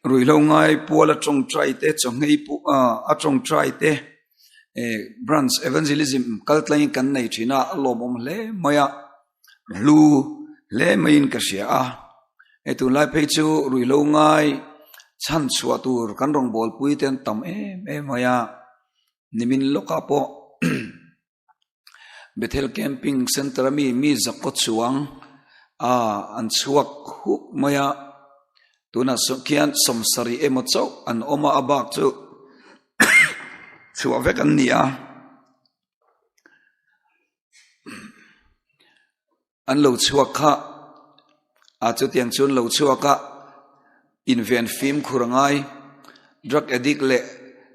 Ruihhlo ngai pual a tawngtai te chawhngei pawh a tawngtai te eh branch evangelism kal tlangin kan nei thin a a lawmawm hle mai a hlu hle maiin ka hria a hei tunlai phei chu ruihhlo ngai chhan chhuah tur kan rawngbawlpui te an tam em em mai a nimin lawkah pawh. Bethel Camping Centre ami mi zakkaw chuang ah an chhuak huk mai a tunah saw khian sawmsarih emaw chauh an awm a a bak chu chhuah vek an ni a. An lo chhuak kha a chutiang chu an lo chhuak a, inven fimkhur a ngai, drug addict leh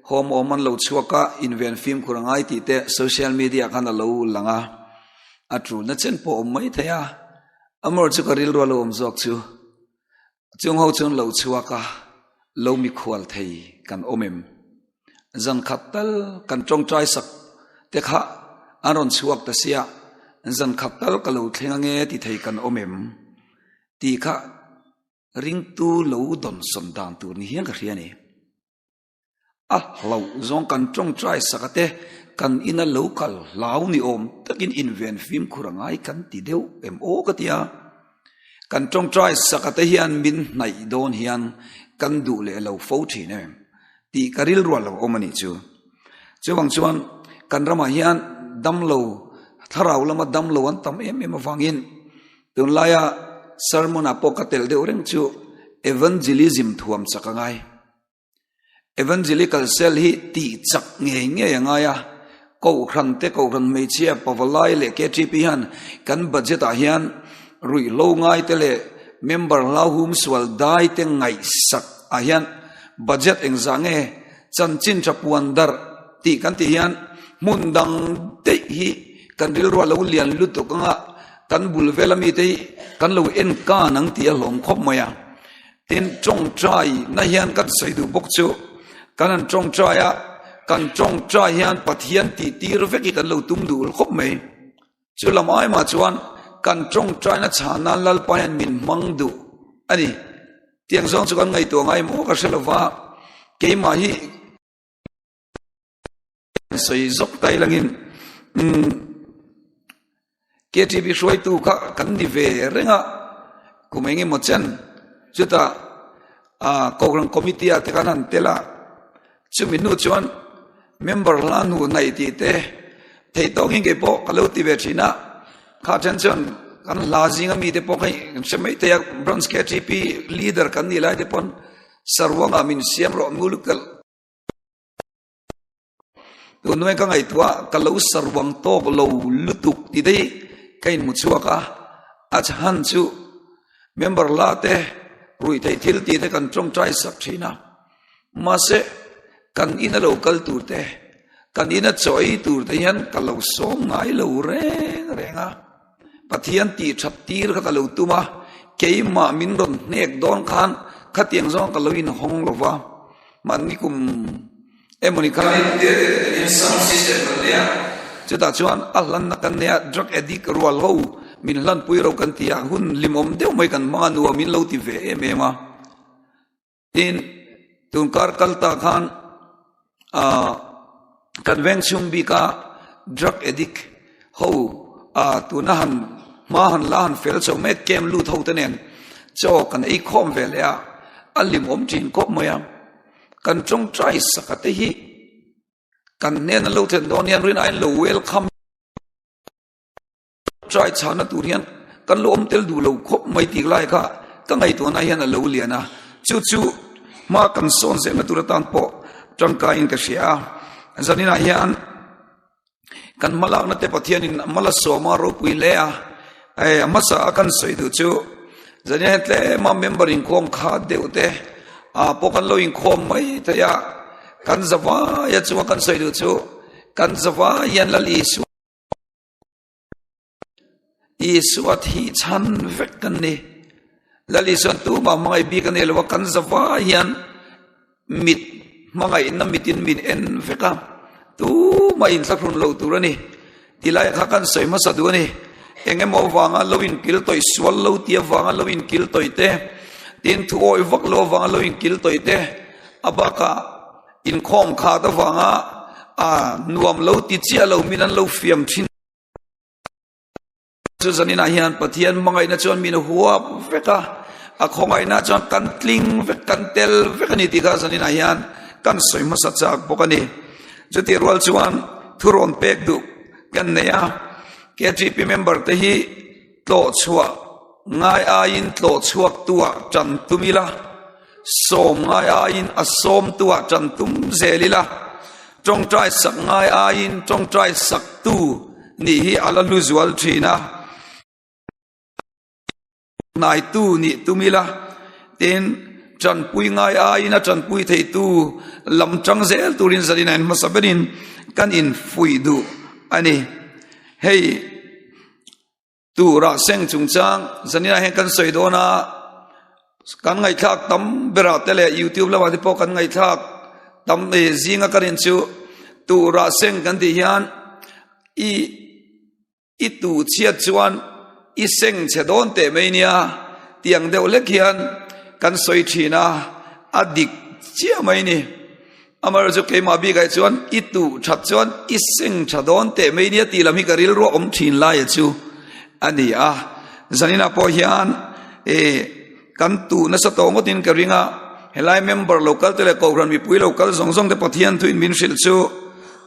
home awm an lo chhuak a, inven fimkhur a ngai tih te social media khan a lo lang a, a tulna chen pawh a awm mai thei a, amawr chu ka rilru a lo awm zawk chu. Chung ho chuan lo chhuak a, lo mikhual thei kan awm em? Zan khat tal kan tawngtai sak te kha an rawn chhuak ta sia, zan khat tal ka lo thleng ange ti thei kan awm em? Tih kha ringtu lo dawnsawn dan tur ni hian ka hria a ni. A hlauh zawng kan tawngtai sak a te, kan ina lo kal hlau ni awm takin inven fimkhur a ngai kan ti deuh em aw ka ti a. Kan tawngtai sak a te hian min hnaih dawn hian kan duh leh lo fo thin em tih ka rilrual lo awm a nih chu. Chuvang chuan kan ramah hian damlo, thlarau lama damlo an tam em em avangin tunlaia sermon ah pawh ka telh deuh reng chu evangelism thuam chak a ngai. Evangelical Cell hi tih chak ngei ngei a ngai a, Kohhran te, Kohhran hmeichhia, Pavalai leh KTP hian kan budget ah hian ruihhlo ngai te leh member hlauhum sual dai te ngaihsak ah hian budget engzah nge chanchin tha puan darh tih kan tih hian hmun dang daih hi kan rilru a lo lian lutuk anga kan bul vel ami te hi kan lo en kan ang tih a hlawm khawp mai a. Tin, tawngtai na hian kan sawi duh bawk chu, kan han tawngtai a, kan tawngtai hian Pathian tih tir vek hi kan lo tum duh khawp mai. Chu lam ai mah chuan kan tawngtai na chhan nan Lalpa hian min hmang duh a ni. Tiang zawng chu kan ngaihtuah ngai maw ka hre lo va, keimah hi Sawi zawk ta ilangin KTP hruaitu kha kan ni ve reng a, kum eng emaw chen chutah Kohhran Committee ah te khan han tel a, chumi hnu chuan member hla hnu hnaih tih te theih tawkin kei pawh ka lo ti ve thin a, kha then chuan kan hla zinga mite pawh kha kan hre mai thei a, Branch KTP leader kan nih lai te pawn saruangah min siam rawh Mulukal. Tunhnuai ka ngaihtuah ka lo saruang tawk lo lutuk ti daih ka inhmu chhuak a, a chhan chu member la te ruih theih thil tih te kan tawngtai sak thin a, mahse kan ina lo kal tur te, kan ina chaw ei tur te hian ka lo sawm ngai lo reng reng a, Pathian tih that tir kha ka lo tum a, keimah min rawn hnek dawn khan khatiang zawng ka lo inhawng lo va. Mahni kum emawni kha sound system kan nei a, chutah chuan a hlanna kan nei a, drug addict rual ho min hlanpui ro kan ti a, hun hlimawm deuh mai kan hmang a, nuam in lo ti ve em em a. Tin, tun kar kal ta khan ah kan veng chhung bika drug addict ho ah tuna han hma han la han fel chho mek camp lut ho te nen chaw kan ei khawm ve leh a, a hlimawm thin khawp mai a, kan tawngtai saka te hi kan hnena lo thlen dawn hian rin aiin lo welcome. Try chhana tur hian kan lo awm tel duh lo khawp mai tih lai kha ka ngaihtuahna hian a lo lian a, chu chu hma kan sawn zelna tur atan pawh tangkaiin ka hria a. Zaninah hian kan hma lakna te Pathianin a hma la sawm a ropui hle a, hei a hmasa a kan sawi duh chu zaninah hian tlema member inkhawm kha deuh te ah pawh kan lo inkhawm mai thei a, kan zavaia chunga kan sawi duh chu kan zavai hian Lal Isua Isua thih chhan vek kan ni. Lal Isuan tumah hmangaih bik a nei lo a, kan zava hian mit hmangaihna mitin min en vek a, tumah inthlahrun lo tur a ni. Tilai kha kan sawi hmasa duh a ni. Eng emaw avanga lo inkil tawih, sual lo tih avanga lo inkil tawih te, Tin, thu awih vak lo avanga lo inkil tawih te, a bakah inkhawm khat avanga a nuam lo ti chiah lo min an lo fiam thin. Chu zaninah hian Pathian hmangaihna chuan min huap vek a, a khawngaihna chuan kan tling vek, kan tel vek a ni tih kha zaninah hian kan sawi hmasa chak bawk a ni. Chutih rual chuan thurawn pek duh kan nei a, KTP member te hi tlawh chhuah ngai aiin tlawh chhuak tuah tan tum ila, Sawm ngai aiin a sawmtu ah ṭan tum zel ila, ṭawngṭai sak ngai aiin ṭawngṭai saktu nih hi a la hlu zual ṭhin a, hnaitu nih tum ila, tin, ṭanpui ngai aiin a ṭanpui theitu lam ṭang zel turin zalin a inhmasa berin kan infuih duh a ni. Hei. Tura seng chungchang zaninah hian kan sawi dawn a, kan ngaihthlak tam berah te leh youtube lamah te pawh kan ngaihthlak tam eh zinga ka rin chu tura seng kan tih hian i i tu chhiat chuan i seng chhe dawn teh mai nia tiang deuh hlek hian kan sawi thin a, a dik chiah mai ni. Amaherawhchu chu keimah bikah chuan i tuh that chuan i seng tha dawn teh mai nia tih lam hi ka rilru a awm thin laia chu a ni a. Zaninah pawh hian e kan tuh nasa tawh ngawtin ka ring a, helai member lo kal te leh Kohhran mipui lo kal zawng zawng te Pathian thuin min hrilh chu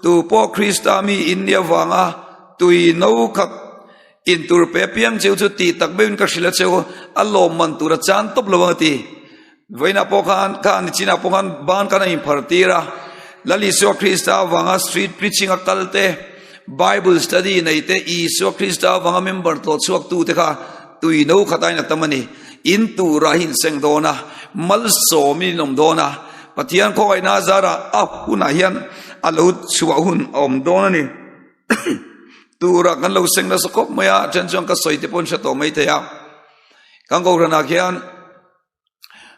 tu pawh Krista mi in nia vanga tui no khat in tur pe apiang cheu chu tih tak meuhin ka hrilh a cheu a lawmman tur a chan tawp lo ang a ti. Vawiinah pawh khan kha nichinah pawh khan ban khan a inphar tir a, Lal Isua Krista avanga street preaching a kal te, Bible study nei te, Isua Krista avanga member tlawh chhuak tu te kha tui no khat aiin a tam a ni. In turah hi inseng dawn a, malsawmin in awm dawn a, Pathian khawngaihna zarah a hunah hian a lo chhuah hun a awm dawn a ni. Turah kan lo seng nasa khawp mai a, then chuan ka sawi te pawh in hre tawh mai thei a. Kan Kohhranah khian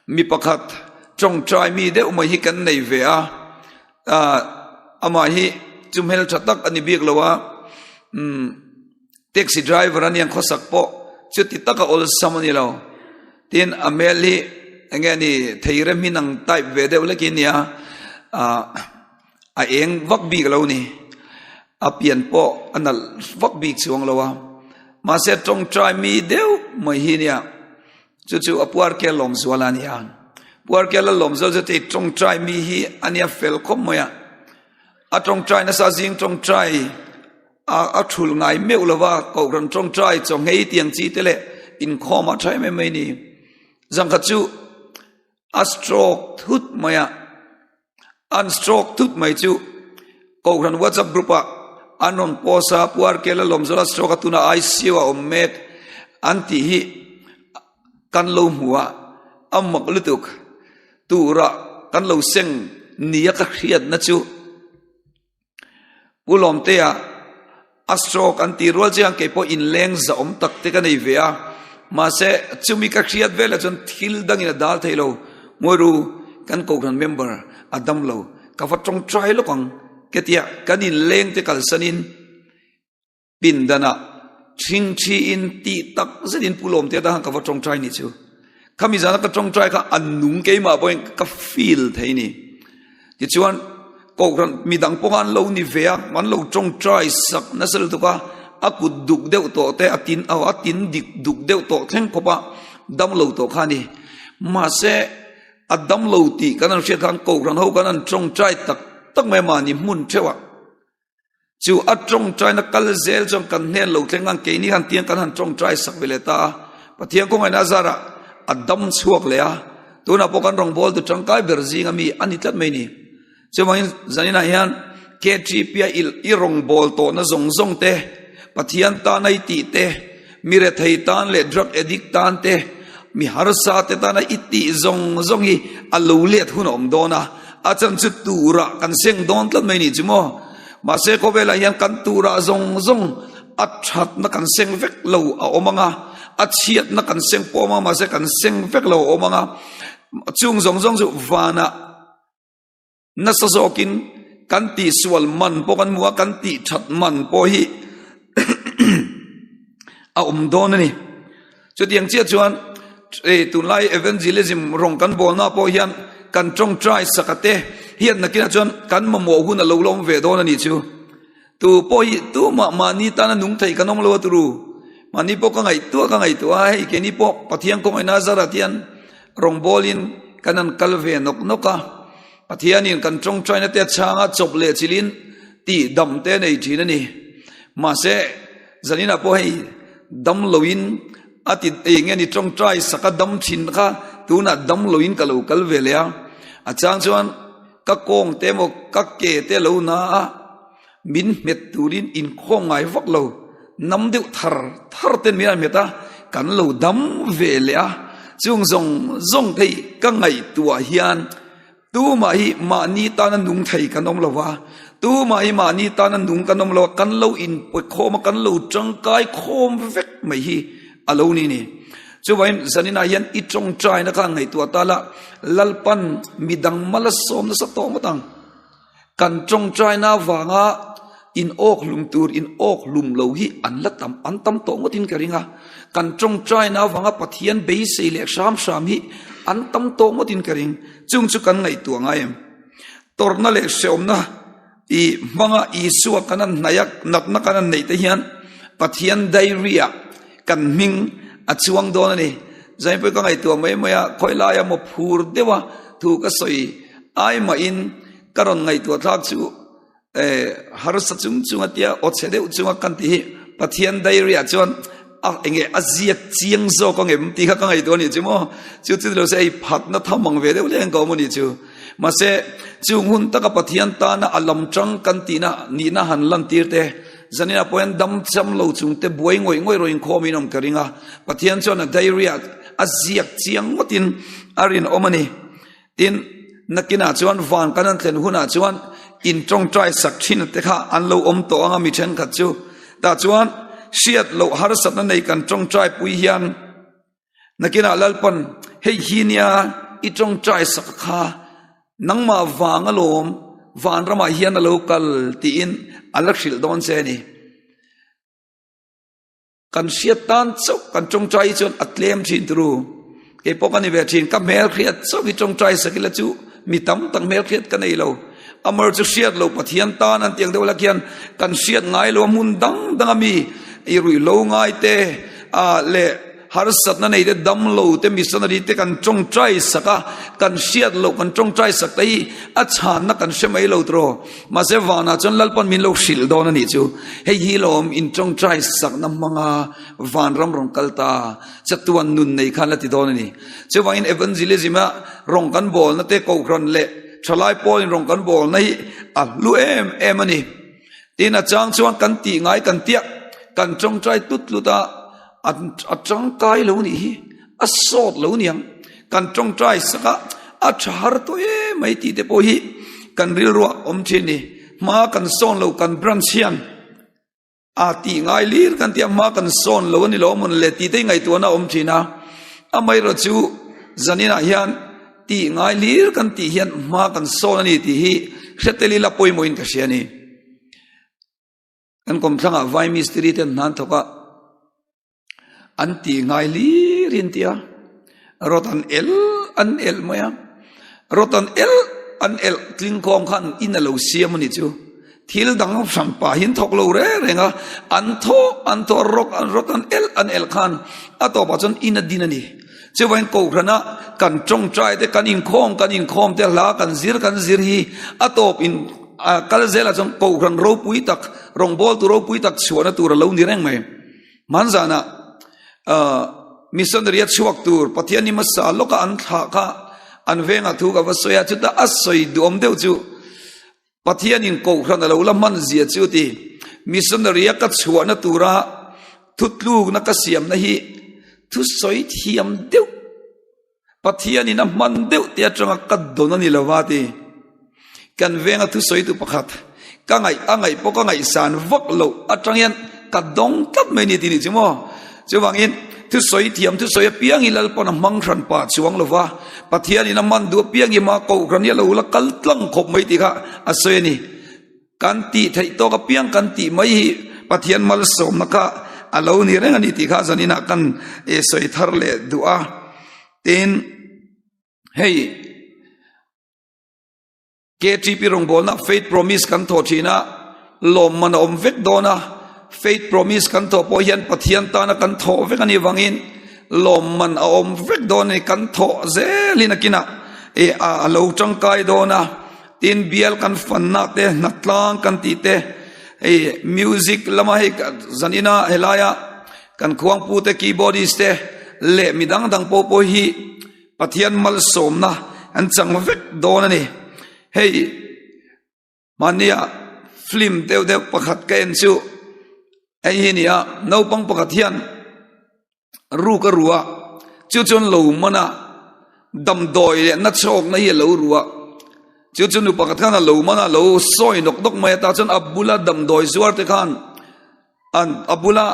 Mi pakhat tawngtai mi deuh mai hi kan nei ve a, ah amah hi chu hmeltha tak a ni bik lo a, umm taxi driver a nia khawsak pawh chuti taka awlsam a ni lo, tin a hmel hi eng nge ni thei rem hi nang type ve deuh hlek hi a nia ah a eng vak bik lo ni, a pian pawh a nalh vak bik chuang lo a, mahse tawngtai mi deuh mai hi a nia. Chu chu a puarkel lawmzual a nia. Puarkel a lawmzual chu tei tawngtai mi hi a nia fel khawp mai a. A tawngtai nasa zing tawngtai a a thul ngai meuh lova kohhran tawngtai chaw nghei tiang chi te leh inkhawm a tha em em mai ni. Zangkhat chu a stroke thut mai a. An stroke thut mai chu Kohhran WhatsApp group ah an rawn post a, Pu RK Lalawmzawla stroke a tuna ICU ah awm mek an tih hi kan lo hmu a, a mak lutuk turah kan lo seng nia ka hriatna chu. Pu Lawmtea a stroke an tih rual chiang kei pawh inleng zahawm tak te ka nei ve a, mahse chumi ka hriat velah chuan thil dangin a dal thei lo, Ngawiru kan Kohhran member a dam lo, ka va tawngtai lawk ang, ketia kan inleng te kalsanin, Pindanah ṭhingṭhiin tih tak zetin Pu Lawmtea tan khan ka va ṭawngṭai ni chu. Khami zana ka ṭawngṭai kha a nung keimah pawhin ka feel thei ni. Tichuan Kohhran midang pawh kha an lo ni ve a, an lo ṭawngṭai sak nasa lutuk a, a kut duk deuh tawh te, a tin a tin dik duk deuh tawh thleng khawp a dam lo tawh kha a ni. Mahse a dam lo tih kan han hriat khan Kohhran ho khan an ṭawngṭai tak tak mai a mahni hmun ṭheuhah. Chu a tawngtaina kal zel chuan kan hnen lo thleng ang keini han tiang kan han tawngtai sak ve leh ta a, Pathian kawngaiin a zarah a dam chhuak leh a, tunah pawh kan rawngbawltu tangkai ber zinga mi a ni tlat mai ni. Chuvangin zaninah hian KTP-a i rawngbâwl tawhna zawng zawng te, Pathian tana i tih te, mi rethei tan leh drug addict tan te, mi harsa te tana i tih zawng zawng hi a lo let hun a awm dawn a, a chan chu turah kan seng dawn tlat mai ni chu maw. Mahse khawvelah hian kan turah zawng zawng a thatna kan seng vek lo a awm ang a, a chhiatna kan seng pawh a awm ang a, mahse kan seng vek lo a awm ang a, chung zawng zawng chu vanah Nasa zawkin kan tihsual man pawh kan hmu a, kan tih that man pawh hi a awm dawn a ni. Chutiang chiah chuan tunlai evangelism rawng kan bawlna pawh hian kan tawngtai sak a te hian nakinah chuan kan mamawh hun a lo la awm ve dawn a nih chu. Tu pawh hi tumah mahni tana nung thei kan awm lo a turu. Mahni pawh ka ngaihtuah ka ngaihtuah a, hei keini pawh Pathian kawngaihna zarah te hian rawngbawlin kan han kal ve nawk nawk a. Pathianin kan tawngtaina te a chhanga chawp leh chilhin tih dam te a nei thin a ni. Mahse, zaninah pawh hei dam loin a ti eng nge ni tawngtai saka dam thin kha tunah dam loin ka lo kal ve leh a. A chang chuan ka kawng te emaw ka ke te lo na a, min hmet turin inkhawm ngai vak lo, nam deuh thar thar ten min han hmet a, kan lo dam ve leh a, chung zawng zawng te hi ka ngaihtuah hian tumah hi mahni tana nung thei kan awm lo va, tumah hi mahni tana nung kan awm lo a, kan lo inpekhawm a, kan lo tangkai khawm vek mai hi a lo ni ni. Chuvangin zaninah hian i tawngtaina kha ngaihtuah ta la, Lalpan midang mal a sawm nasa tawh ngawt ang. Kan tawngtaina avanga in awk hlum tur in awk hlum lo hi an la tam an tam tawh ngawtin ka ring a. Kan tawngtaina avanga Pathian beisei leh hram hram hi an tam tawh ngawtin ka ring. Chung chu kan ngaihtuah ngai em? Tawrhna leh hrehawmna i hmanga Isua kan han hnaih a, natna kan han neih te hian Pathian diary ah kan hming a chuang dawn a ni. Zainpui ka ngaihtuah mai mai a, khawi laia maw phur deuha thu ka sawi ai mahin ka rawn ngaihtuah thlak chu eh harsa chung chung a tia aw chhe deuh chunga kan tih hi Pathian diary ah chuan a enge a ziak chiang zawk ang em tih kha ka ngaihtuah a nih chu maw chu chu nilo se hei phatna tham ang ve deuh leng ka awm a nih chu mahse chung hun taka Pathian tana a lam tang kan tihna nihna han lan tir te zanina pawh hian dam cham lo chung te buai ngawih ngawih rawh inkhawm in awm ka ring a Pathian chuan a diary ah a ziak chiang ngawtin a rinawm a ni. Tin, nakinah chuan van kan an thlen hunah chuan in tawngtai sak thin te kha an lo awm tawh ang a mi thenkhat chu. Tah chuan hriat loh harsatna nei kan tawngtai pui hian nakinah Lalpan hei hi nia i tawngtai sak kha nangmah vang alawm vanramah hian a lo kal tiin a la hrilh dawn che a ni. Kan hriat tan chauh kan tawngtai hi chuan a tlem thin turu. Kei pawh ka ni ve thin, ka hmel hriat chauh hi tawngtai sak ila chu mi tam tak hmel hriat ka nei lo. Amar chu hriat lo Pathian tan an tiang deuh la khian kan hriat ngai lo a hmun dang dang a mi i ruih lo ngai te ah leh harsatna nei te dam lo te missionary te kan tawngtai sak a, kan hriat loh kan tawngtai sak te hi a chhanna kan hre mai lo tiraw. Mahse vanah chuan Lalpan min lo hrilh dawn a nih chu. Hei hi lawm in tawngtai sakna hmanga vanram rawn kal ta chatuan nun nei khan la ti dawn a ni. Chuvangin evangelism a rawn kan bawlna te kohhran leh thalai pawlin rawn kan bawlna hi a hlu em em a ni. Tin a chang chuan kan tih ngai kan tiah kan tawngtai tlut tlut a, a tangkai lo nih hi a sawt lo niang kan tawngtai sak a a tha har tawh em mai tih te pawh hi kan rilruah awm thin ni hma kan sawn lo kan branch hian a tih ngai lir kan tih a hma kan sawn lo a ni lo amawn le tih te ngaihtuahna a awm thin a amaherawh chu zaninah hian tih ngai lir kan tih hian hma kan sawn a ni tih hi hre tel ila pawimawhin ka hria a ni. Kan kawmthlangah vai mistiri ten hna an thawk a, an tih ngai hlir in tia rawt an el an el mai a, rawt an el an el tling khawm khan in a lo siam a ni chu. Thil dang hran pah hi an thawk lo reng reng a, an thaw an thaw rawk an rawt an el an el khan a tawpah chuan in a din a ni. Chuvangin Kohhrana kan tawngtai te, kan inkhawm kan inkhawm te, hla kan zir kan zir hi a tawp in A kal zelah chuan Kohhran ropui tak, rawngbawltu ropui tak chhuahna tur a lo ni reng mai. Hmanzanah missionary a chhuak tur Pathian ni hmasa lawka an thlah kha an vengah thu ka va sawi a, chutah a sawi duhawm deuh chu Pathianin Kohhran a lo la hman zia chu ti. Missionary a ka chhuahna tura thutlukna ka siamna hi thusawi thiam deuh Pathianin a hman deuh te atanga ka dawn a ni lo va ti. Kan venga thusawitu pakhat ka ngaih a ngaih pawh ka ngaihsan vak loh atang hian ka dawng tlat mai ni ti nih chu maw. Chuvangin thusawi thiam thusawi apiang hi Lalpawn a hmang hran pah chuang lo va, Pathianin a hman duh apiang hi mah Kohhran hi a lo la kal tlang khawp mai tih kha a sawi a ni. Kan tih theih tawk apiang kan tih mai hi Pathian malsawmna kha a lo ni reng a ni tih kha zaninah kan sawi thar leh duh a. Tin, hei KTP rawngbawlna Faith Promise kan thawh thin a, lawmman a awm vek dawn a, Faith Promise kan thawh pawh hian Pathian tana kan thawh vek a nih vangin lawmman a awm vek dawn a ni, kan thawh zelin a kinah eh a lo tangkai dawn a, tin bial kan fanna te hnatlang kan tih te hei music lama hei zanina helaia kan khuangpu te keyboardist te leh midang dang pawh pawh hi Pathian malsawmna an chang vek dawn a ni. Hei mahnia film deuh deuh pakhat ka en chu hei hi a ni a, naupang pakhat hian ruk a ru a, chu chuan lo man a, damdawi leh na chhawkna hi a lo ru a, chu chu nu pakhat khan a lo man a, a lo sawi nawk nawk mai a, tah chuan a bula damdawi zuar te khan An a bula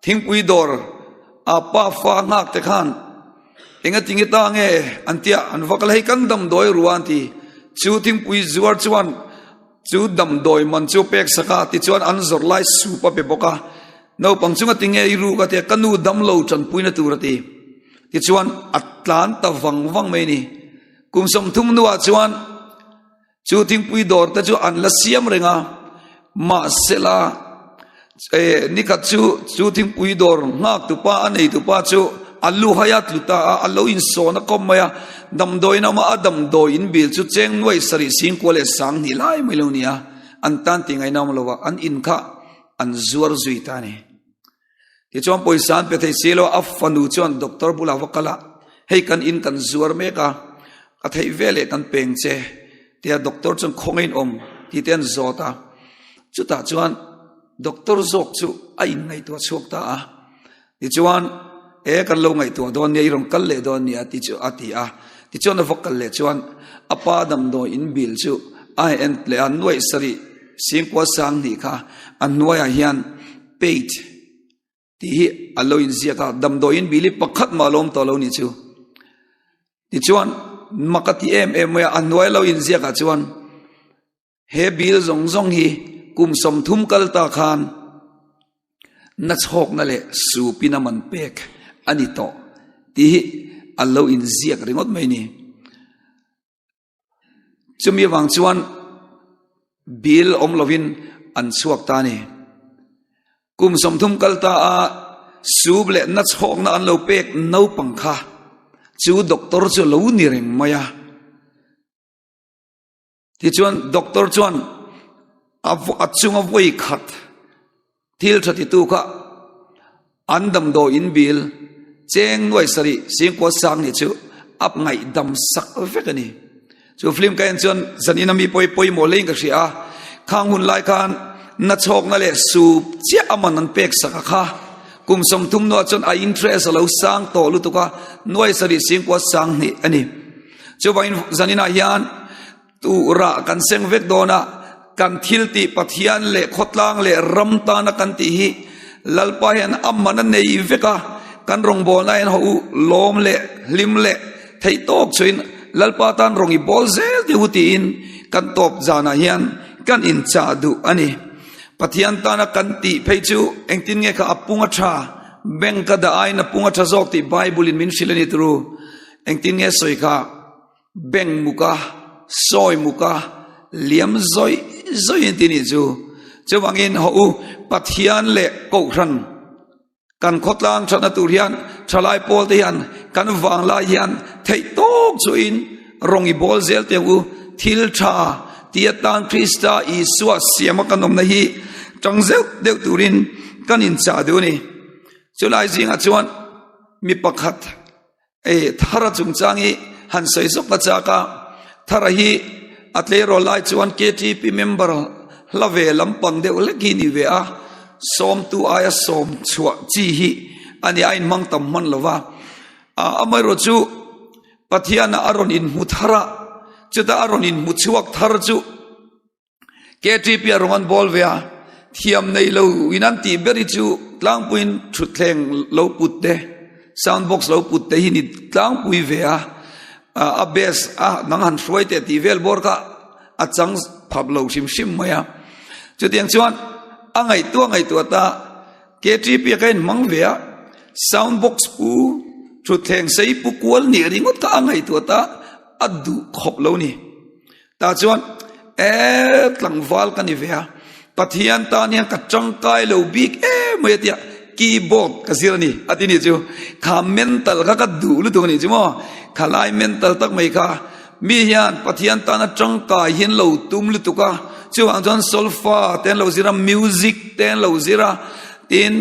thingpui dawr a pa fa nghak te khan enga tinge ta nge an tia an va kal hei kan damdawi rua an ti chu thingpui zuar chuan chu damdawi man chu pek sak a tichuan an zawrh lai sup a pe bawk a naupang chunga tinge i ruk a tia ka nu damlo tanpuina tur a ti tichuan a tlan ta vang vang mai a ni kum 30 hnuah chuan Chu thingpui dawr te chu an la siam reng a, mahsela eh nikhat chu chu thingpui dawr nghak tupa a nei tupa chu a lu hai a tlu ta a, a lo insawn a kawm mai a, damdawiin a awm a, a damdawi in bil chu cheng nuai sarih singkua leh sang hnih lai mai lo ni a, an tan tih ngaihna awm lo a, an in kha an zuar zui ta a ni. Tichuan pawisa an pe thei si lo, a fanu chuan doctor bulah va kal a, hei kan in kan zuar mek a, ka theih ve leh kan peng che tia doctor chuan khawngaih in awm tih te an zawt a, chutah chuan doctor zawk chu a inngaihtuah chhuak ta a, tichuan e kan lo ngaihtuah dawn nia i rawn kal leh dawn nia tih chu a ti a, tichuan a va kal leh chuan a pa damdawi in bill chu a en leh a, nuaih sarih singkua sang hnih kha a hnuaiah hian Paid tih hi a lo inziak a, damdawiin bili pakhat mah a lawm tawh lo ni chu. Tichuan, mak a ti em em mai a, a hnuai lo inziak ah chuan he bil zawng zawng hi kum 30 kal ta khan nachhawkna leh supin a man pek a ni tawh tih hi a lo inziak ringawt mai ni. Chumi avang chuan bill awm lovin an chhuak ta a ni. Kum 30 kal ta a sub leh na chhawkna an lo pek naupang kha chu doctor chu lo ni reng mai a. Tichuan doctor chuan a chunga vawi khat Thil tha titu kha an damdawi in bil cheng nuai sarih singkua sang nih chu a ngaihdam sak vek a ni. Chu film ka en chuan zanin a mi pawi pawimawh hlein ka hria a, khang hun lai khan nachhawkna leh sup chiah a man an pek sak a kha. Kum 30 hnuah chuan a interest a lo sang tawh lutuk a, nuai sarih singkua sang hnih a ni. Chuvangin zaninah hian Tu rah kan seng vek dawn a, kan thil tih Pathian leh khawtlang leh ram tana kan tih hi Lalpa hian a man a nei vek a, kan rawngbawlna hian haw u lawm leh hlim leh theih tawk chuin Lalpa tan rawng i bawl zel tih u tiin kan tawp zanah hian kan inchah duh a ni. Pathian tana kan tih phei chu engtin nge kha a pung a tha, bank a dah aiin a pung a tha zawk tih Bible in min hrilh a ni turu. Engtin nge sawi kha? Beng muka, sawi muka, liam zawih zawih in ti nih chu. Chuvangin haw u, Pathian leh Kohhran kan khawtlang thatna tur hian thalai pawl te hian kan vanglai hian theih tawk chuin rawng i bawl zel teh u. Thil tha ti atan Krista Isua siama kan awmna hi tang zeuh deuh turin kan inchah duh a ni. Chulai zingah chuan mi pakhat Ei, Thara chungchang hi han sawi zawk a chak a, Thara hi a tleirawl lai chuan KTP member hla ve lampang deuh hlek hi ni ve a, sawmtu aia sawm chhuah chi hi a ni a inhmang tam hman lo va. Amaherawh chu Pathiana a rawn inhmu thar a, chutah a rawn inhmu chhuak thar chu KTP a rawng an bawl ve a, thiam nei lo in an tih ber hi chu tlangpuiin thutthleng lo put te, sound box lo put te hi ni tlangpui ve a, a bass a nang han hruai teh tih vel bawr kha a chang phap lo hrim hrim mai a. Chutiang chuan a ngaihtuah ngaihtuah ta KTP a ka inhmang ve a, sound box pu. Thutthleng sei pu kual nih ringawt kha a ngaihtuah ta a duh khawp lo ni. Tah chuan e tlangval ka ni ve a, Pathian tan hian ka tangkai lo bik em mai a tia keyboard ka zir a ni a ti ni chu. Kha mental kha ka duh lutuk a ni chu maw. Kha lai mental tak mai kha mi hian Pathian tana tangkai hian lo tum lutuk a, chuvang chuan solfa te an lo zir a, music te an lo zir a, tin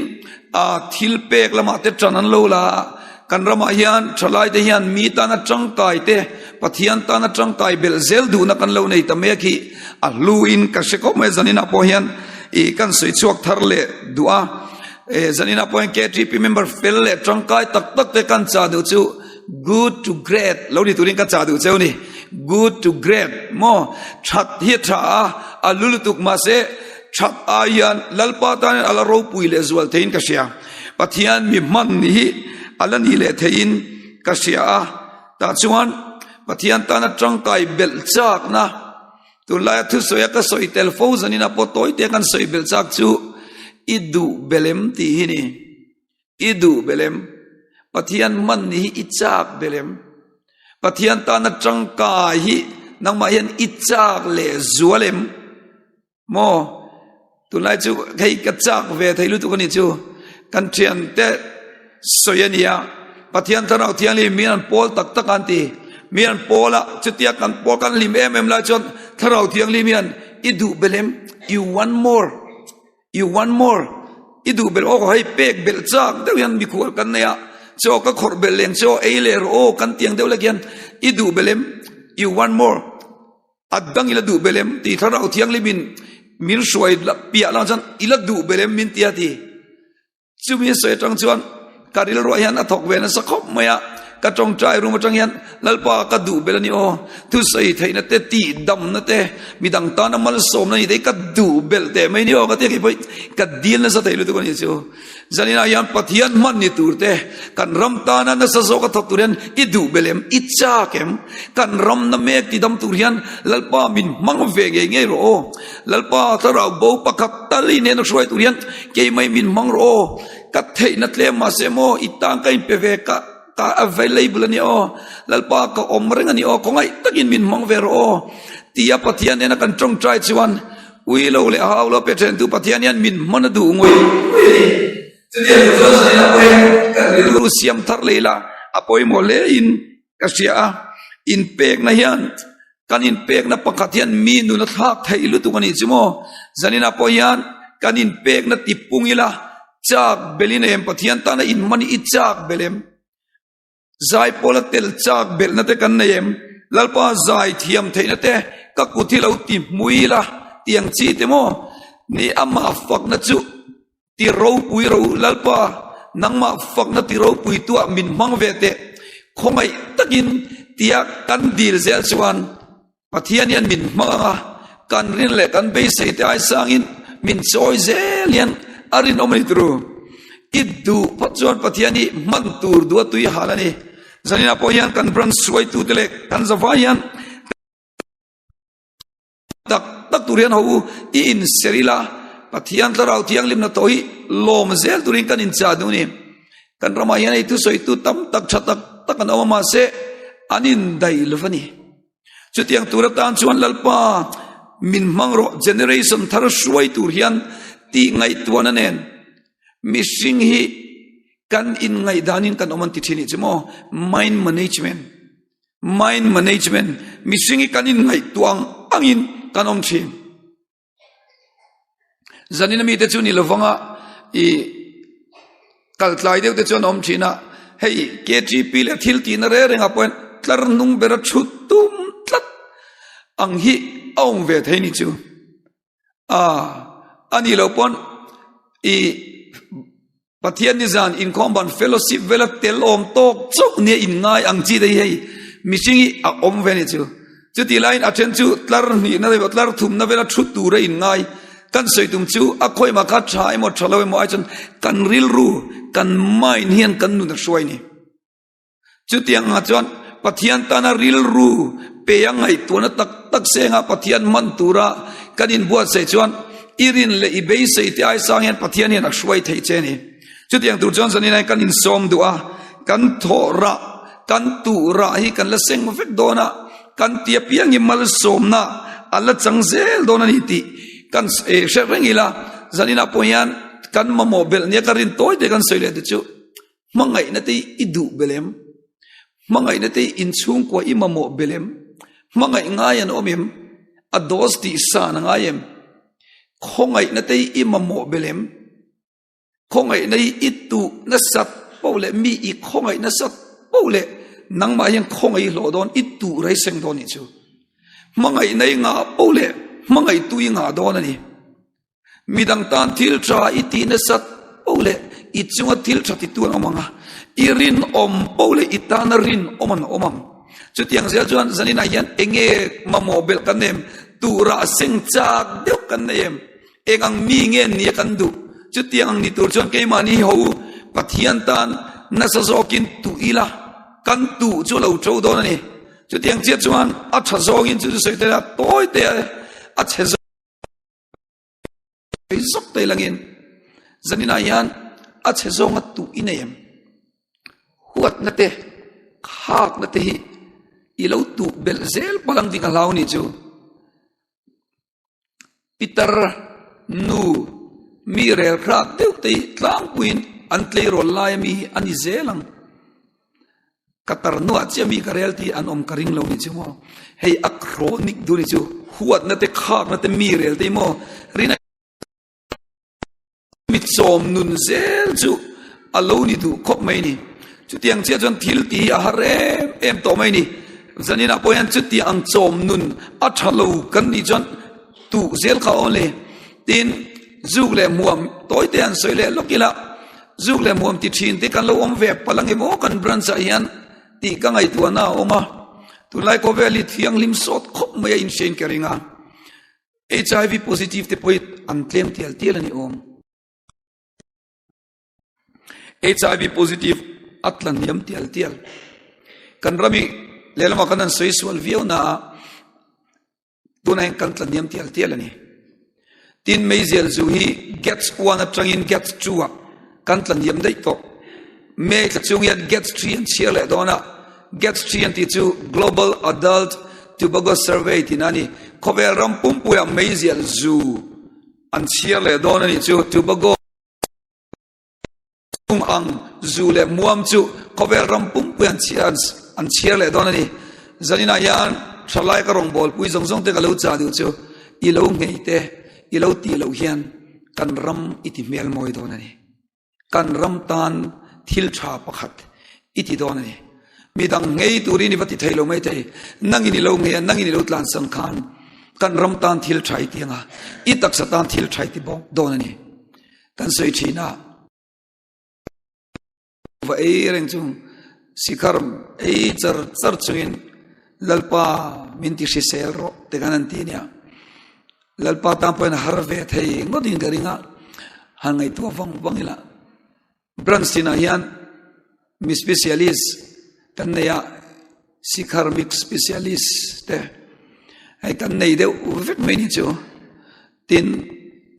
a thil pek lamah te tan an lo la a, kan ramah hian thalai te hian mi tana tangkai te Pathian tana tangkai belh zel duhna kan lo nei ta mek hi a hluin ka hre khawp mai zaninah pawh hian ih kan sawi chhuak thar leh duh a, eh zaninah pawh hian KTP member fel leh tangkai tak tak te kan chah duh chu good to great lo ni turin ka chah duh cheu ni good to great maw that hi a tha a a lu lutuk mahse That ai hian Lalpa tan hian a la ropui leh zual theiin ka hria. Pathian mi hman ni hi a la ni leh theiin ka hria a. Tah chuan Pathian tana tangkai belh chakna tunlaia thusawi a ka sawi tel fo zanin a pawh tawi te kan sawi belh chak chu i duh belem tih hi ni. I duh belem. Pathian hman ni hi i chak belem. Pathian tana tangkai hi nangmah hian i chak leh zual em? Maw? Tunlai chu hei ka chak ve thei lutuk a ni chu. Kan thiante sawi a nia. Pathian Thlarau Thianghlim mi an pawl tak tak an ti. Mi an pawl a, chutia kan pawl kan hlim em em lai chuan Thlarau Thianghlim hian i duh belh em? You want more? You want more? I duh belh aw hei pek belh chak deuh hian mikhual kan nei a, chaw ka khawrh belh leng chaw ei leh rawh aw kan tiang deuh lek hian i duh belh em? You want more? A dang ila duh belh em tih Thlarau Thianghlimin min hruai piah lamah chuan ila duh belh em min ti a ti. Chumi a sawi atang chuan ka rilruah hian a thawk ve nasa khawp mai a, ka tawngtai room atang hian Lalpa ka duh belh a ni aw, thusawi theihna te, tihdamna te, midang tana malsawmna ni te hi ka duh belh teh mai ni aw ka ti a kei pawh ka dil nasa thei lutuk a ni chu. Zaninah hian Pathian hman ni tur te, kan ram tana nasa zawka thawk tur hian i duh belh em? I chak em? Kan ram na mek ti dam tur hian Lalpa min hmang ve ngei ngei rawh aw. Lalpa thlarau bo pakhat tal i nena hruai tur hian keimah min hmang rawh aw. Ka theihna tlem mahse maw i tan ka inpe ve ka ka available a ni aw. Lalpa ka awm reng a ni aw, khawngaih takin min hmang ve rawh aw. Tia Pathian nena kan tawngtai chuan Ui lo leh hau lo pe then tu Pathian hian min hman a duh ngawih ngawih a ni. Chutiang tur chuan zanin a pawhin kan rilru siam thar leh ila a pawimawh hle in ka hria a. Inpekna hian kan inpekna pakhat hian mi nun a thlak theih lutuk a nih chu maw. Zanin ah pawh hian kan inpekna tipung ila chak belh in em Pathian tana inhman hi i chak belh em? Zai pawla tel chak belhna te kan nei em? Lalpa zai thiam theihna te ka kut hi lo ti hmui la tiang chi te maw? Ni amah fakna chu ti ropui ro Lalpa nangmah fakna ti ropui tuah min hmang ve teh khawngaih takin tia kan dil zel chuan Pathian hian min hmang ang a, kan rin leh kan beisei te ai sangin min chawi zel hian a rinawm a ni turu. I duh phawt chuan Pathian hi hman tur duh a tui hal a ni. Zaninah pawh hian kan branch hruaitute leh kan zavai hian tak tak tur hian ho u i inser ila, Pathian Thlarau Thianghlimna tawh hi lawm zel turin kan inchah duh a ni. Kan ramah hian ei thusawitu tam tak tha tak tak an awm a mahse an indaih lo va ni. Chutiang tur atan chuan Lalpa min hmang rawh generation thar hruai tur hian tih ngaihtuahna nen mihring hi kan inngaihdanin kan awm an ti thin nih chu maw mind management mind management mihring hi kan inngaihtuah ang angin kan awm thin. Zanin ami te chu ni lovanga i kal tlai deuh te chuan awm thin a, hei KTP leh thil tihna reng reng ah pawh tlar hnung bera thu tum tlat ang hi a awm ve thei ni chu a a nih loh pawn i Pathian nizan inkhawm ban fellowship vela tel awm tawk chauh nia in ngai ang chi te hi hei mihring hi a awm ve a ni chu. Chutih laiin a then chu tlar hnihna emaw tlar thumna vela thu tura in ngai kan sawi tum chu a khawimah kha tha emaw tha lo emaw ai chuan kan rilru kan mind hian kan nun a hruai a ni. Chutiang ah chuan Pathian tana rilru pe a ngaihtuahna tak tak sengah Pathian hman tura kan inbuatsaih chuan i rin leh i beisei te ai sang hian Pathian hian a hruai theih che a ni. Chutiang tur chuan zanin ah hian kan insawm duh a. Kan thawh rah, kan tuh rah hi kan la seng vek dawn a, kan ti apiang hi malsawmna a la chang zel dawn a ni tih kan hre reng ila, zaninah pawh hian kan mamawh belh nia ka rin tawi te kan sawi leh te chu hmangaihna te hi i duh belh em? Hmangaihna te hi inchhungkua i mamawh belh em? Hmangaih ngai an awm em? A dose tih san a ngai em? Khawngaihna te hi i mamawh belh em? Khawngaihna hi i tuh nasat poh leh mi i khawngaih nasat poh leh nangmah hian khawngaih i hlawh dawn, i tuh rei seng dawn nih chu. Hmangaihna i ngah poh leh hmangaihtu i ngah dawn a ni. Midang tan thil tha i tih nasat poh leh i chunga thil tha titu an awm ang a, i rinawm poh leh i tana rinawm an awm ang. Chutiang zel chuan zaninah hian enge mamawh belh kan nem, tuhrah seng chak deuh kan nei em? Eng ang mi nge nia kan duh? Chutiang ang ni tur chuan keimahni ho Pathian tan nasa zawkin tuh ila, kan tuh chu a lo to dawn a ni. Chutiang chiah chuan a tha zawngin chu chu sawi tel a, tawi te a chhe zawk te langin zaninah hian a chhe zawnga tuh i nei em? Huatna te, khakna te hi i lo tuh belh zel palang ding a hlau ni chu. Pitar nu mi rel hrak deuh te hi tlangpuiin an tleirawl lai ami hi a ni zel ang. Ka tar hnuah chiah mi ka rel tih an awm ka ring lo ni chu maw. Hei a chronic duh ni chu huatna te khakna te mi rel te hi maw rin a Mi chawm nun zel chu a lo ni duh khawp mai ni. Chutiang chiah chuan thil tih hi a har em em tawh mai ni. Zaninah pawh hian chutiang ang chawm nun a tha lo kan nih chuan tuh zel kha aw le. Tin, zuk leh hmuam tawi te an sawi leh lawk ila, zuk leh hmuam ti thin te kan lo awm ve palh ang emaw kan branch ah hian tih ka ngaihtuahna a awm a. Tunlai khawvel hi thianghlim sawt khawp mai a inhriain ka ring a. HIV positive te pawh hi an tlem tial tial a ni awm. HIV positive a tla hniam tial tial. Kan ram hi lehlamah kan han sawi sual viau na a, tunah hian kan tla hniam tial tial a ni. Tin, meizial zu hi gets 1 atangin gets 2 ah Kan tla hniam daih tawh. May thla chung hian Gets Tree an chhiar leh dawn a, Gets Tree an tih chu Global Adult Tobacco Survey tihna a ni. Khawvel ram pumpuiah meizial zu an chhiar leh dawn a nih chu. Tobacco chung ang zu leh muam chu khawvel ram pumpui an an chhiar leh dawn a ni. Zaninah hian thalai ka rawngbawlpui zawng zawng te ka lo chah duh chu i lo nghei te, i lo tih loh hian Kan ram i ti hmel mawi dawn a ni. Kan ram tan thil tha pakhat i ti dawn a ni. Midang ngei turin i va ti thei lo mai thei. Nangin i lo ngei a, nangin i lo tlansan khan kan ram tan thil tha i ti ang a, i taksa tan thil tha i ti bawk dawn a ni. Kan sawi thin a. Va ei reng chung sikhar ei char char chungin Lalpa min ti hrisel rawh te khan an ti ania. Lalpa tan pawhin a har ve thei ngawtin ka ring a, han ngaihtuah vang vang ila. Branch tinah hian mi specialist kan nei a, sikhar mix specialist te hei kan nei deuh vek mai ni chu. Tin,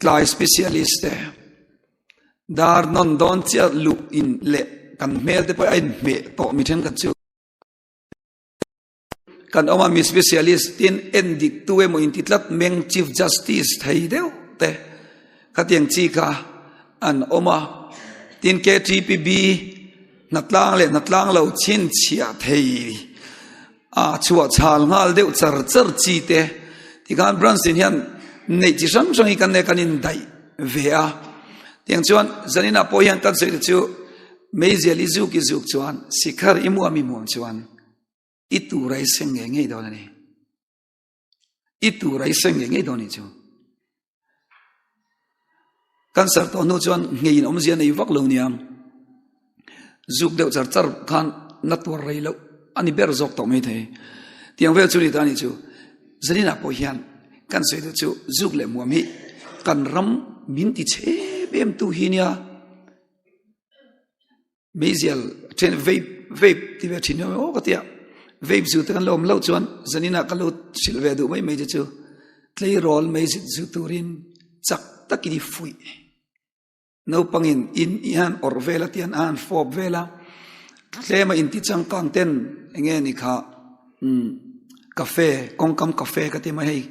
tlai specialist te. Dar nawn dawn chiah luh in leh kan hmel te pawh a inhmeh tawh mi thenkhat chu kan awm a, mi specialist tin en dik tu emaw inti tlat meng chief justice thei deuh te khatiang chi kha an awm a, tin KTPB hnatlang leh hnatlang lo chhinchhiah thei A chhuah chhal nghal deuh char char chi te tikhan branch tin hian neih chi hrang hrang hi kan nei kan indaih ve a. Tiang chuan zaninah pawh hian kan sawi te chu meizial i zuk i zuk chuan sikhar i muam i muam chuan i tur a i seng ngei ngei dawn a ni. I tur a i seng ngei ngei dawn a ni chu. Cancer tawh hnu chuan ngeiin awmzia nei vak lo niang. Zuk deuh char char khan na tuar rei loh a ni ber zawk tawh mai thei. Tiang vel chu ni ta ni chu. Zaninah pawh hian kan sawi duh chu zuk leh muam hi kan ram min ti chhem em tu hi nia. Meizial then vape vape ti ve thin aw ka tia vape zu te kan lo awm loh chuan zaninah ka lo hrilh ve duh mai mai che chu tleirawl meizit zu turin chak takin i fuih naupangin in i han awrh vel a tian a han fawp vel a. Tlema inti changkang ten enge ni kha umm cafe kawngkam cafe ka ti mai hei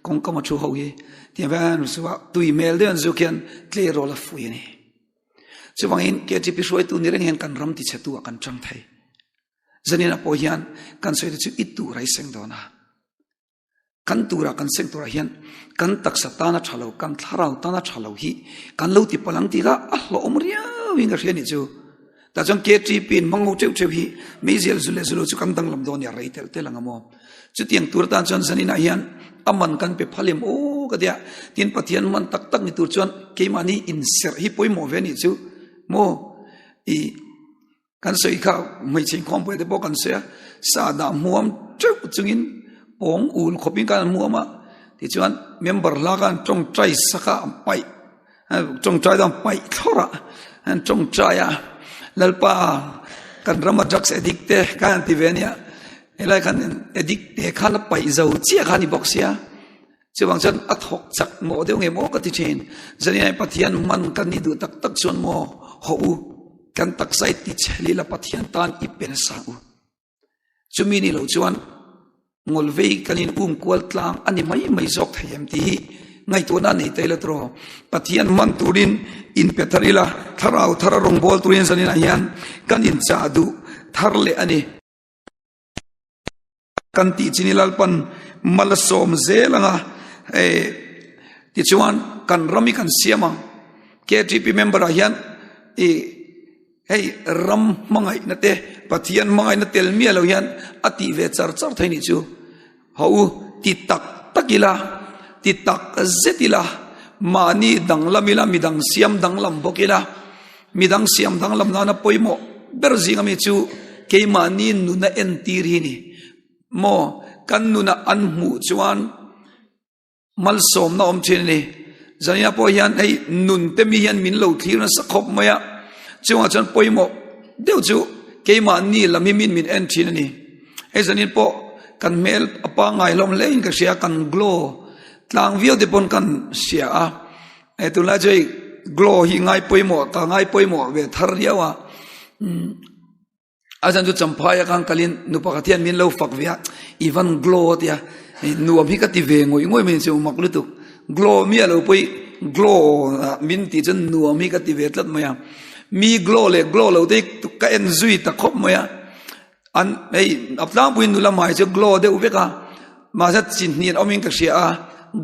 kawngkam a thu ho hi tiang vel an zu a tui hmel deuh an zu khian tleirawl a fui a ni. Chuvangin KTP hruaitu ni reng hian kan ram ti chhe tu ah kan chang thei. Zanin ah pawh hian kan sawi te chu i tur a i seng dawn a. Kan tura kan seng turah hian kan taksa tana tha lo, kan thlarau tana tha lo hi kan lo ti palh ang tih kha a hlawhawm riau in ka hria nih chu. Tah chuan KTP in hmang ho teuh teuh hi meizial zu leh zu lo chu kan danglam dawn nia rei telh telh ang a maw. Chutiang tur atan chuan zaninah hian a man kan pe phal em aw ka tia. Tin Pathian man tak tak ni tur chuan keimahni inserh hi pawimawh ve nih chu maw i Kan sawi kha hmeichhe inkhawmpui te pawh kan sawi a, sa dah hmuam teuh chungin pawng ul khawpin khan an hmuam a, tichuan member hla khan tawngtai sak a an paih tawngtai chu an paih thlawrh a, an tawngtai a, Lalpa kan rama drugs addict te khan an ti ve ania, helai khan addict te khan a paih zo chiah kha a ni bawk sia. Chuvang chuan a thawk chak mawh deuh nge maw ka ti thin. Zaniai Pathian hman kan nih duh tak tak chuan maw haw u, kan taksa i ti chhe lila Pathian tan i pe nasa u. Chumi ni lo chuan ngawlvei kan in um kual tlang a ni mai mai zawk thei em tih hi ngaihtuahna nei ta ila tawh. Pathian hman turin in pe thar ila, thlarau thar a rawngbâwl turin zaninah hian kan inchah duh thar leh a ni. Kan tih chin i Lalpan mal a sawm zel ang a, tichuan kan ram hi kan siam ang. KTP member ah hian i hei ram hmangaihna te Pathian hmangaihna tel miah lo hian a tih ve char char thei nih chu. Ho u ti tak tak ila, ti tak zet ila, mahni danglam ila midang siam danglam bawk ila, Midang siam danglam nana pawimawh ber zinga mi chu keimahni nuna entir hi ni. Maw kan nuna an hmuh chuan malsawmna awm thin a ni. Zania pawh hian hei nun te mi hian min lo thlir nasa khawp mai a, chungah chuan pawimawh deuh chu keimahni lam hi min min en thin a ni. Hei zanin pawh kan hmel a pangngai hlawm hle in ka hria kan glow tlang viau te pawn kan hria a. Hei tunlai chu hei glow hi ngai pawimawh ka ngai pawimawh ve thar riau a a chan chu champhai a khan kalin nu pakhat hian min lo fak ve a i van glow a tia nuam hi ka ti ve ngawih ngawih mai chu mak lutuk glow mi a lo pawi glow min tih chuan nuam hi ka ti ve tlat mai a mi glow leh glow lo te ka en zui ta khawp mai a. An hei a tlangpui nula hmai chu glow deuh vek a mahse chi hnih an awmin ka hria a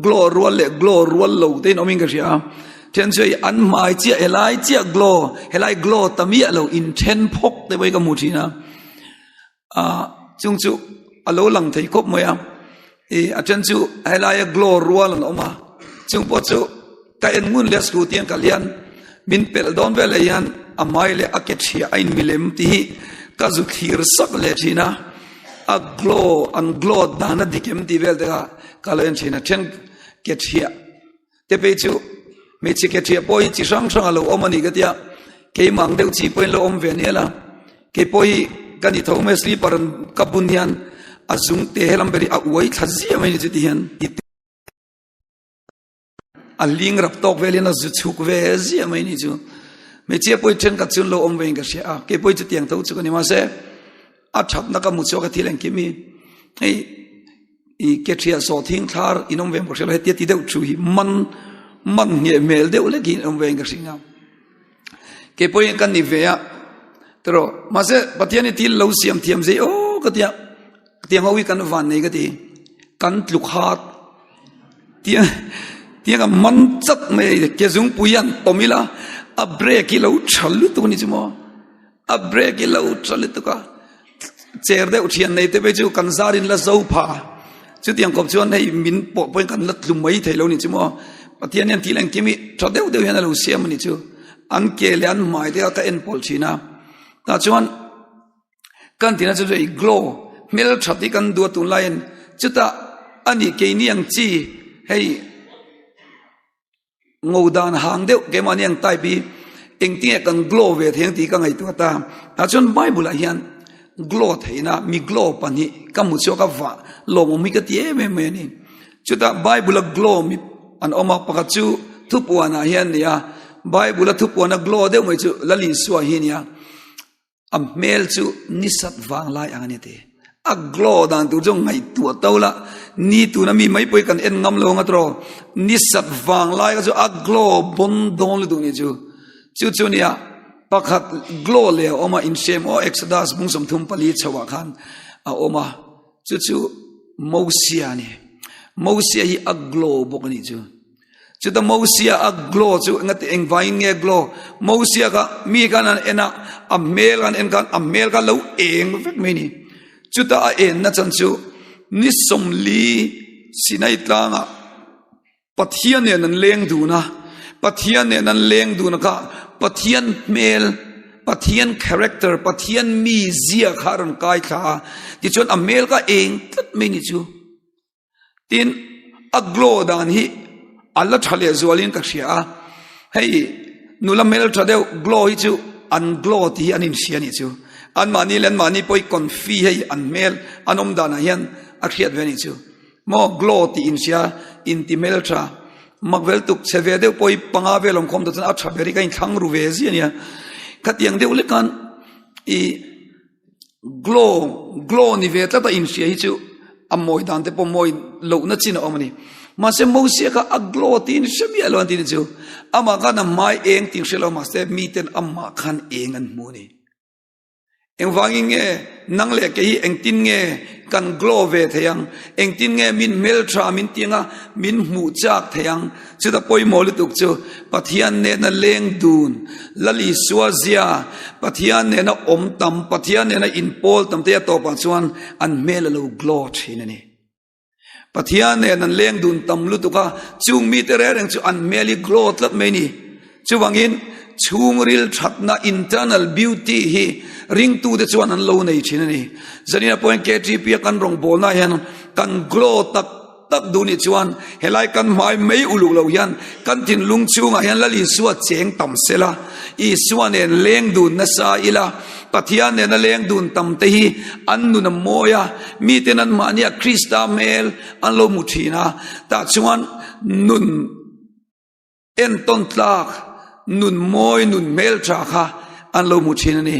glow rual leh glow rual lo te in awmin ka hria a then chu hei an hmai chiah helai chiah glow helai glow ta miah lo in then phawk te pawh hi ka hmu thin a ah chung chu a lo lang thei khawp mai a ih a then chu helaia glow rual an awm a chung pawh chu. Ka en ngun leh scooty an kal hian min pelh dawn vel leh hian a hmai leh a ke thiah a in milem tih hi ka zu thlir sak leh thin a, a glow an glow dan a dik em tih vel te kha ka lo en thin a, then ke thiah te phei chu hmeichhe ke thiah pawh hi chi hrang hrang a lo awm a ni ka tia keimah ang deuh chi pawhin lo awm ve anial a, keipawh hi ka ni tho mai slipper an ka bun hian a zung te helam ber hi a uai thla ziah mai a ni chu ti hian. A ling rap tawk velin a zu chhuk ve ziah mai ni chu. Hmeichhia pawh hi thenkhat chu an lo awm vein ka hria a, kei pawh hi chutiang tho chu ka ni. Mahse, a thatna ka hmu chhuak a thil engkim hi hei i ke thiah sawh thing thlar in awm ve ka hria lo hetia ti deuh thu hi man man ngheh hmel deuh lek hi in awm vein ka hria. Kei pawh hi ka ni ve a, tiraw mahse Pathian hi thil lo siam thiam zei aw ka tia. Tiang ho hi kan van nei ka ti. Kan tluk hat. Tiang tiang a man chat mai ke zungpui an tawm ila a brake hi lo tha lutuk a ni chu maw. A brake hi lo tha lutuk a. Cher deuh thian nei te phei chu kan zar in la zo pha. Chutiang kawp chuan hei min pawh pawhin kan la tlu mai thei lo ni chu maw. Pathian hian thil engkim hi tha deuh deuh hian a lo siam a ni chu. An ke leh an hmai te kha ka en pawlh thin a. Tah chuan. Kan tina chu hei glow hmel that hi kan duh a tunlaiin chutah a nih keini ang chi hei ngo dan hang deuh keimahni ang type hi engtinge kan glow ve thei ang tih ka ngaihtuah ta tah chuan bible ah hian glow theihna mi glow pahnih ka hmu chhuak a vah lawmawm hi ka ti em em mai a ni chutah bible a glow mi an awm a pakhat chu thupuanah hian a ni a bible a thupuana glow deuh mai chu Lal Isua hi a ni a. A hmel chu nisat vang lai ang a ni ti. A glow dan tur chu ngaihtuah to la, ni tuna mi mai pawh hi kan en ngam lo ang a tawh. Nisat vang lai kha chu a glow bawn dawn lutuk ni chu. Chu chu nia pakhat glow leh a awm a, inhrem aw Exodus bung 34 chhoah khan a awm a. Chu chu Mosia a ni. Mosia hi a glow bawk a nih chu. Chuta Mosia a glow chu engati engvangin nge glow? Mosia kha mi khan an en a, a hmel an en khan a hmel kha lo eng vek mai ni. Chuta a enna chan chu ni 40 Sinai tlangah Pathian nen an leng dun a, Pathian nen an leng dun a kha Pathian hmel, Pathian character, Pathian mizia kha a rawn kai thla a, tichuan a hmel kha eng tlat mai ni chu. Tin, a glow dan hi a la tha leh zualin ka hria a, hei nula hmel tha deuh glow hi chu an glow tih hi an inhria a nih chu. Anmahni leh anmahni pawh hi confi hei an hmel an awm danah hian a hriat ve a nih chu. Maw glow tih inhria inti hmel tha mak vel tuk chhe ve deuh pawh hi panga vel awm khawm tawh chuan a tha ber hi ka inthlang ru ve zia ania. Khatiang deuh lek khan ih glow glow ni ve tlat a inhria hi chu a mawi dan te pawh mawi lohna chin a awm a ni. Mahse Mosia kha a glow tiin hre miah lo an ti ni chu. Amah khan a hmai eng tih hre lo mahse miten amah khan eng an hmu a ni. Engvangin nge nang leh kei hi engtin nge kan glow ve thei ang? Engtin nge min hmeltha min ti anga min hmuh chak thei ang? Chuta pawimawh lutuk chu Pathian nena leng dun, Lal Isua zia, Pathian nena awm tam, Pathian nena inpawl tam te a tawpah chuan an hmel a lo glow thin a ni. Pathian nen an leng dun tam lutuk a, chung mite reng reng chu an hmel hi glow tlat mai a ni. Chuvangin chhungril thatna internal beauty hi ringtute chuan an lo nei thin a ni. Zanina pawhin KTP a kan rawngbawlna hian kan glow tak tak duh nih chuan helai kan hmai mai uluk lo hian kan thinlung chhungah hian Lal Isua cheng tam sela, Isua nen leng dun nasa ila, Pathian nena leng dun tam te hi an nun a mawi a, miten anmahnia Krista hmel an lo hmu thin a, tah chuan nun entawn tlak, nun mawi, nun hmel tha kha an lo hmu thin a ni.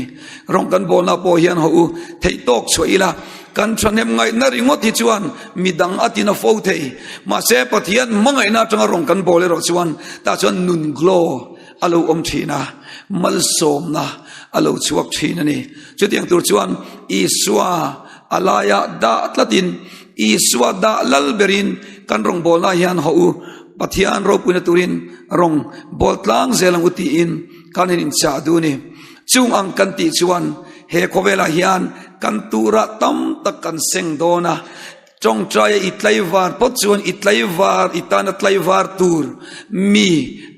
Rawng kan bawlna pawh hian haw u, theih tawk chhuah ila, kan thahnem ngaihna ringawt hi chuan midang a tina fo thei. Mahse Pathian hmangaihna atanga rawng kan bawl erawh chuan tah chuan nun glow a lo awm thin a, malsawmna a lo chhuak thin a ni. Chutiang tur chuan Isua a laia dah tlatin, Isua dah lal berin kan rawngbawlna hian haw u, Pathian ropuina turin rawng bawl tlang zel ang u tiin kan han inchah duh a ni. Chung ang kan tih chuan he khawvelah hian kan turah tam tak kan seng dawn a, Tawngtaia i tlaivar phawt chuan i tlaivar i tana tlaivar tur mi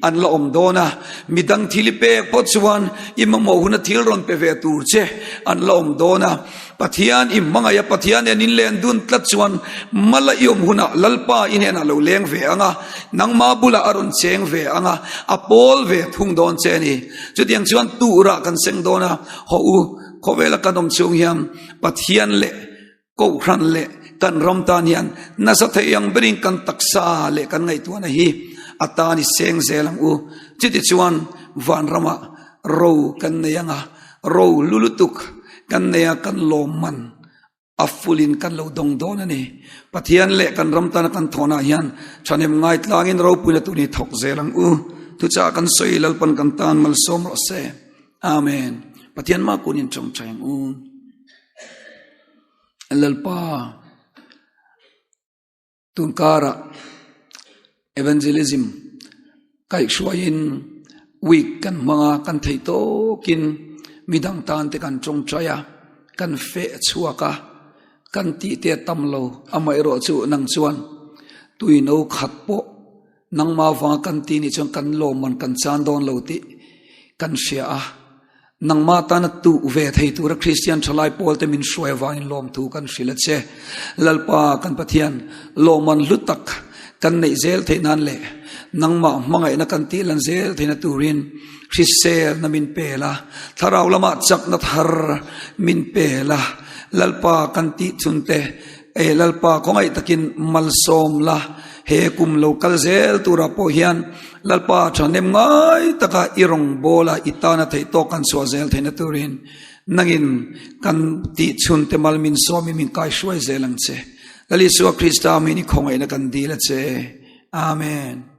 an la awm dawn a, midang thil i pek phawt chuan i mamawh huna thil rawn pe ve tur che an la awm dawn a. Pathian i hmangaih a, Pathian nen in len dun tlat chuan mala i awm hunah Lalpa i hnenah lo leng ve ang a, nangma bulah a rawn cheng ve ang a, a pawl ve thung dawn che a ni. Chutiang chuan turah kan seng dawn a, hawh u, khawvela kan awm chhung hian Pathian leh Kohhran leh kan ram tan hian nasa thei ang berin kan taksa leh kan ngaihtuahna hi a tan i seng zel ang u. Chutichuan vanramah ro kan nei ang a, ro lu lutuk kan nei a, kan lawmman a fulin kan lo dawng dawn a ni. Pathian leh kan ram tana kan thawhnah hian thahnem ngaitlangin ropuina tur hi thawk zel ang u. Thuchah kan sawi Lalpan kan tan malsawm rawh se. Amen. Pathian mah kunin tawngtai ang u. Lalpa tunkara evangelism kaihhruaiin week kan hmanga kan thei tawkin midang tan te kan tawngtai a kan feh chhuak a kan tih te tam lo amaherawh chu nang chuan tui no khat pawh Nangmah avanga kan ti nih chuan kan lawmman kan chan dawn lo tih kan hria a. Nangmah tana tuh ve thei tura Kristian thalai pawlte min hruai avangin lawmthu kan hrilh a che. Lalpa kan Pathian, lawmman hlu tak kan neih zel theih nan leh nangmah hmangaihna kan tih lan zel theihna turin hriselna min pel a, thlarau lamah chakna thar min pel a. Lalpa kan tih chhunte E Lalpa khawngaih takin malsawm la, he kum lo kal zel turah pawh hian Lalpa thahnem ngai taka i rawngbawla i tana theih tawk kan chhuah zel theihna turin. Nangin kan tih chhun te mal min sawmin min kai hruai zel ang che. Lal Isua Krista hmingin i khawngaihna kan dil a che. Amen.